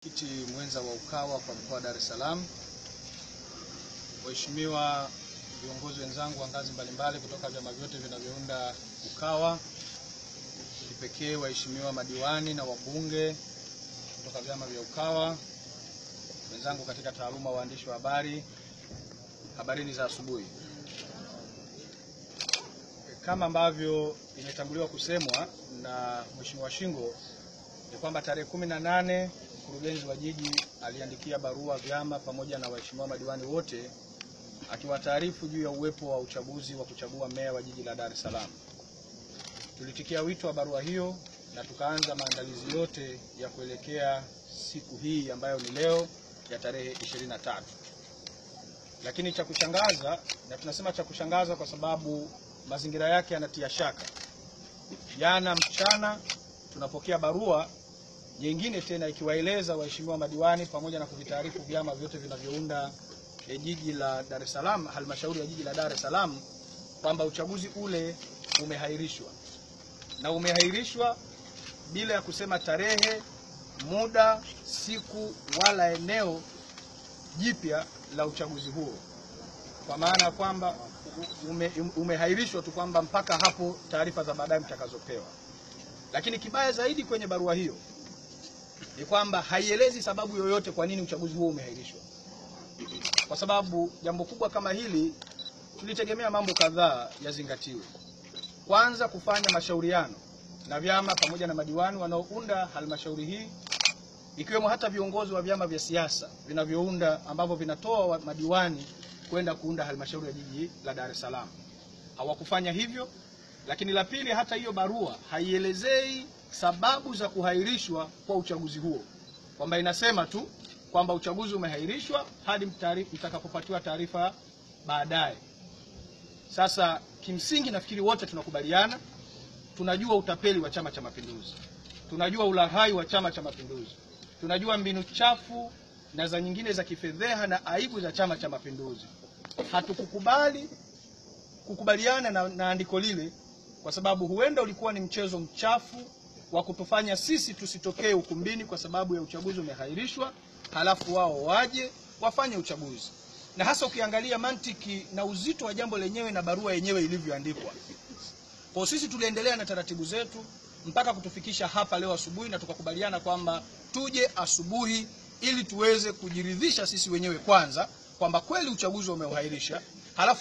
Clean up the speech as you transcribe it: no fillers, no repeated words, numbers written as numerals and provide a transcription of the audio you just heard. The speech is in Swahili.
Mwenyekiti mwenza wa UKAWA kwa mkoa wa Dar es Salaam, waheshimiwa viongozi wenzangu wa ngazi mbalimbali kutoka vyama vyote vinavyounda UKAWA, kipekee waheshimiwa madiwani na wabunge kutoka vyama vya UKAWA, wenzangu katika taaluma, waandishi wa habari, habarini za asubuhi. Kama ambavyo imetanguliwa kusemwa na Mheshimiwa Shingo ni kwamba tarehe 18 mkurugenzi wa jiji aliandikia barua vyama pamoja na waheshimiwa madiwani wote akiwataarifu juu ya uwepo wa uchaguzi wa kuchagua meya wa jiji la Dar es Salaam. Tulitikia wito wa barua hiyo na tukaanza maandalizi yote ya kuelekea siku hii ambayo ni leo ya tarehe 23. Lakini cha kushangaza, na tunasema cha kushangaza kwa sababu mazingira yake yanatia shaka, jana mchana tunapokea barua nyingine tena ikiwaeleza waheshimiwa madiwani pamoja na kuvitaarifu vyama vyote vinavyounda jiji la Dar es Salaam, halmashauri ya jiji la Dar es Salaam, kwamba uchaguzi ule umehairishwa, na umehairishwa bila ya kusema tarehe, muda, siku wala eneo jipya la uchaguzi huo, kwa maana kwamba umehairishwa tu kwamba mpaka hapo taarifa za baadaye mtakazopewa. Lakini kibaya zaidi kwenye barua hiyo ni kwamba haielezi sababu yoyote kwa nini uchaguzi huo umehairishwa. Kwa sababu jambo kubwa kama hili tulitegemea mambo kadhaa yazingatiwe. Kwanza, kufanya mashauriano na vyama pamoja na madiwani wanaounda halmashauri hii, ikiwemo hata viongozi wa vyama vya siasa vinavyounda ambavyo vinatoa madiwani kwenda kuunda halmashauri ya jiji la Dar es Salaam. Hawakufanya hivyo. Lakini la pili, hata hiyo barua haielezei sababu za kuhairishwa kwa uchaguzi huo, kwamba inasema tu kwamba uchaguzi umehairishwa hadi mtakapopatiwa taarifa baadaye. Sasa kimsingi nafikiri wote tunakubaliana, tunajua utapeli wa Chama cha Mapinduzi, tunajua ulaghai wa Chama cha Mapinduzi, tunajua mbinu chafu na za nyingine za kifedheha na aibu za Chama cha Mapinduzi. Hatukukubali kukubaliana na andiko lile, kwa sababu huenda ulikuwa ni mchezo mchafu wa kutufanya sisi tusitokee ukumbini kwa sababu ya uchaguzi umehairishwa, halafu wao waje wafanye uchaguzi. Na hasa ukiangalia mantiki na uzito wa jambo lenyewe na barua yenyewe ilivyoandikwa. Kwa sisi tuliendelea na taratibu zetu mpaka kutufikisha hapa leo asubuhi, na tukakubaliana kwamba tuje asubuhi ili tuweze kujiridhisha sisi wenyewe kwanza kwamba kweli uchaguzi umeuhairisha, halafu